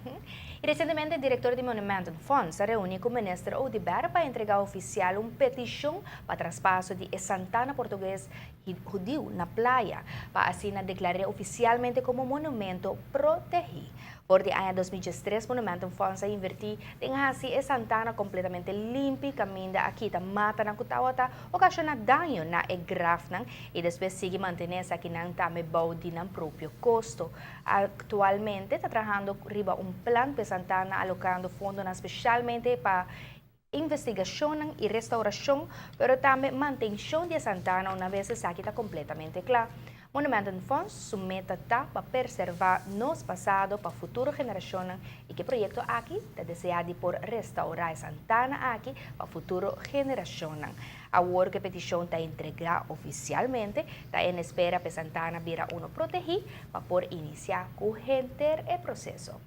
Y recientemente, director di Monumentenfonds a reuni cu minister Oduber pa entrega oficial un peticion pa traspaso di Santana Portugues Hudiu na Playa, pa asina declara oficialmente como monumento protegi. For di aña 2013, Monumentenfonds a inverti den haci e Santana completamente limpi, caminda a kita matanan cu tawata ocasiona daño na e grafnan y despues sigui mantene esakinan tambe bou di nan propio costo. Actualmente ta trahando riba un plan pa Santana, alocando fondo specialmente pa investigacion y restauracion, pero tambe mantencion di Santana unabes esaki ta completamente cla. Monumentenfonds su meta ta pa preserva nos pasado pa futuro generacion y cu e proyecto aki ta desea di por restaura Santana aki pa futuro generacion. Awor cu e peticion ta entrega oficialmente, ta en espera pa Santana bira uno protegi pa por inicia cu henter e proceso.